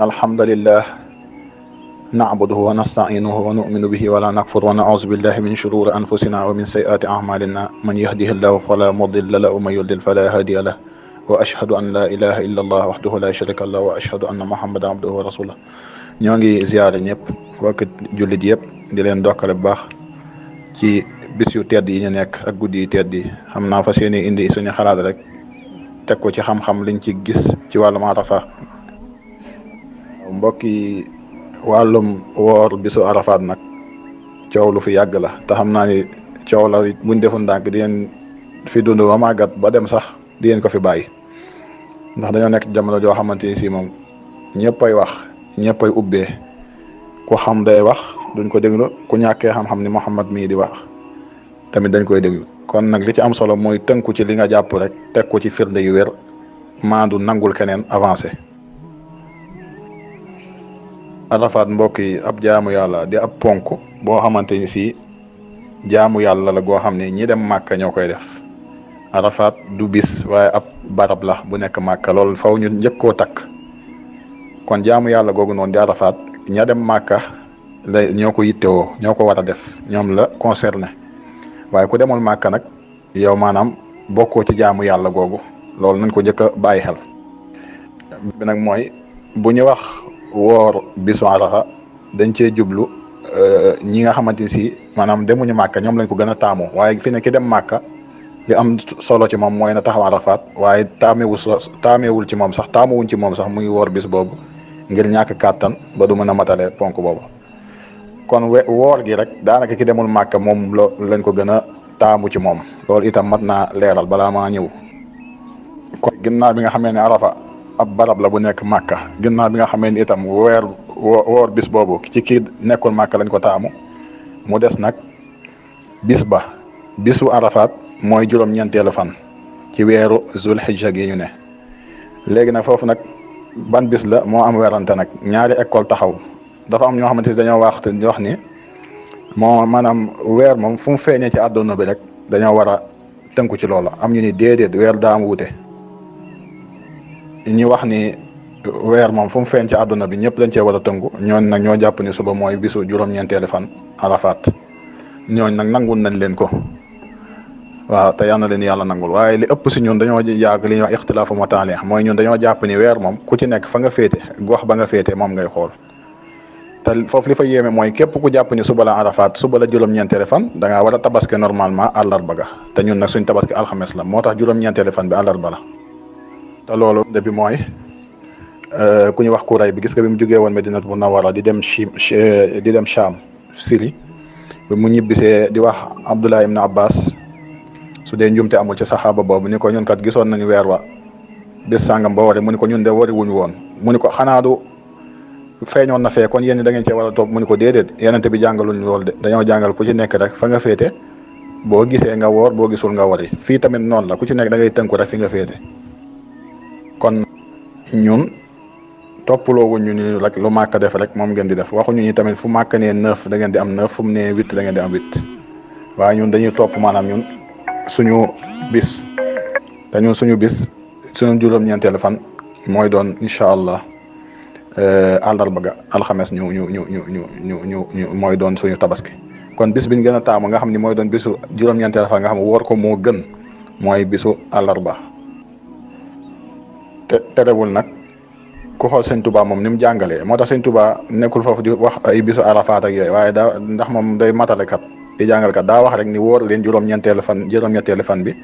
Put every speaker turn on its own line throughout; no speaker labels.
الحمد لله نعبده ونستعينه ونؤمن به ولا نكفر ونعوذ بالله من شرور أنفسنا ومن سيئات أعمالنا من يهده الله فلا مضل له ومن يضلل فلا هادي له وأشهد أن لا إله إلا الله وحده لا شريك له وأشهد أن محمدا عبده ورسوله. ñoo ngi ziyaare ñëpp wakk jullit yëpp di leen dokkale bu baax ci bis yu tedd yi ñu nekk ak guddi yu tedd yi. xam naa fas yéene indi suñu xalaat rek teg ko ci xam-xam liñ ci gis ci wàllum arafa. mbokk yi, wàllum woor bisu arafaat nag coow lu fi yàgg la te xam naa ni coow la buñ deful ndànk di ngeen fi dund ba màggat ba dem sax di ngeen ko fi bàyyi, ndax dañoo nekk jamono joo xamante ni si moom ñëppay wax ñëppay ubbee, ku xam day wax duñ ko déglu, ku ñàkkee xam-xam ni Muhammad mii di wax tamit dañ koy déglu. kon nag li ci am solo mooy tënku ci li nga jàpp rek teg ko ci firnde yu wér, maandu nangul keneen avancé. arafaat mbokk yi ab jaamu yàlla di ab ponk boo xamante ni si jaamu yàlla la goo xam ne ñi dem màkka ñoo koy def. arafaat du bis waaye ab barab la bu nekk màkka, loolu faw ñu njëkk koo takk. kon jaamu yàlla googu noonu di arafaat ña dem màkka la ñoo ko yittewoo, ñoo ko war a def, ñoom la concerné. waaye ku demul màkka nag yow maanaam bokkoo ci jaamu yàlla googu, loolu nañ ko njëkk a bàyyi xel. bi nag mooy bu ñu wax woor bisu arafa dañ cee jublu ñi nga xamante ni si maanaam demuñu màkka ñoom lañ ko gën a taamu. waaye fi ne ki dem màkka li am solo ci moom mooy na taxaw arafaat, waaye taameewul ci moom sax taamuwuñ ci moom sax muy woor bis boobu ngir ñàkk kàttan ba du mën a matale ponk boobu. kon woor gi rek daanaka ki demul màkka moom lañ ko gën a taamu ci moom. loolu itam mat naa leeral balaa maa ñëw. kon ginnaaw bi nga xamee ne arafa ab barab la bu nekk màkka, ginnaaw bi nga xamee ni itam woor bis boobu ci kii nekkul màkka lañ ko taamu, mu des nag bisu arafaat mooy juróom-ñeenteelu fan ci weeru zulhijja gi ñu ne. léegi nag foofu nag ban bis la moo am werante nag, ñaari école taxaw. dafa am ñoo xamante ni dañoo wax ni moo maanaam weer moom fu mu feeñee ci àdduna bi rek dañoo war a tënku ci loola. am ñu ni déedéet, weer daa am wuute. ñi wax ni weer moom fu mu feeñ ci àdduna bi ñëpp dañ cee war a tënku. ñooñ nag ñoo jàpp ni suba mooy bisu juróom-ñeenteelu fan arafaat. ñooñ nag nangul nañ leen ko, waaw, te yal na leen yàlla nangul. waaye li ëpp si ñun dañoo yàgg li ñuy wax ixtilaafu mataali', mooy ñun dañoo jàpp ni weer moom ku ci nekk fa nga féete, gox ba nga féete moom ngay xool. te foofu li fa yéeme mooy képp ku jàpp ni suba la arafaat, suba la juróom-ñeenteelu fan, da ngaa war a tabaski normalement àllarba ga. te ñun nag suñ tabaski alxames la, moo tax juróom-ñeenteelu fan bi àllarba la. te loolu depuis mooy ku ñu wax Kuray bi, gis nga bi mu jógee woon Medinatu Munawwara di dem Cham Syrie, bi mu ñibbisee di wax Abdullah ibn Abbas, su dee njumte amul ci saxaaba boobu, ni ko ñun kat gisoon nañu weer wa bés sàngam ba wari, mu ni ko ñun de wari wuñu woon. mu ni ko xanaa du feeñoon na fee, kon yéen da ngeen cee war a topp. mu ni ko déedéet, yenente bi jàngaluñ loolu de, dañoo jàngal ku ci nekk rek fa nga féete boo gisee nga woor, boo gisul nga wari. fii tamit noonu la, ku ci nekk da ngay tënku rek fi nga féete. kon ñun toppaloo wuñ ñu ni rek lu màkk def rek moom ngeen di def. waxuñu ni tamit fu màkk nee 9 da ngeen di am 9, fu mu nee 8 da ngeen di am 8. waaye ñun dañuy topp maanaam ñun suñu bis suñu juróom-ñeenteelu fan mooy doon incha allah àllarba ga, alxames ñu mooy doon suñu tabaski. kon bis biñ gën a taamu nga xam ni mooy doon bisu juróom-ñeenteelu fan nga xam woor ko moo gën mooy bisu àllarba. te terewul nag ku xool sëñ Touba moom ni mu jàngalee, moo tax sëñ Touba nekkul foofu di wax ay bisu arafaat ak yooyu, waaye daa ndax moom day matalekat di jàngalkat, daa wax rek ni wóor leen juróom-ñeenteelu fan bi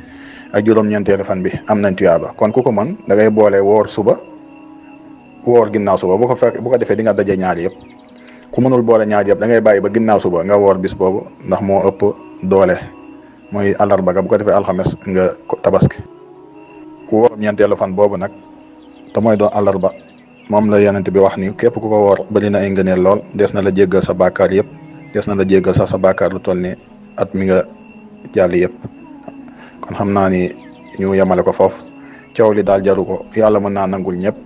ak juróom-ñeenteelu fan bi am nañ tuyaaba. kon ku ko mën da ngay boole woor suba woor ginnaaw suba, bu ko defee di nga daje ñaari yëpp. ku mënul boole ñaari yëpp da ngay bàyyi ba ginnaaw suba nga woor bis boobu, ndax moo ëpp doole mooy àllarba ga, bu ko defee alxames nga tabaski. ku woor ñeenteelu fan boobu nag te mooy doon àllarba, moom la yonent bi wax ni képp ku ko woor bari na ay ngëneel lool, des na la jéggal sa bàkkaar yëpp, des na la jéggal sax sa bàkkaar lu toll ni at mi nga jàll yëpp. kon xam naa ni ñu yemale ko foofu. coow li daal jaru ko, yàlla mën naa nangul ñëpp.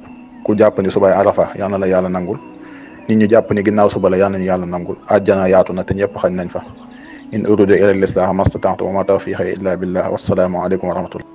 ku jàpp ni subay arafa yal na la yàlla nangul, nit ñi jàpp ni ginnaaw suba la yal nañu yàlla nangul. àjjana yaatu na te ñëpp xañ nañ fa. in uridu illa al-islaha mastata'tu wa ma tawfiqi illa billah, wassalaamu aleykum wa rahmatullah.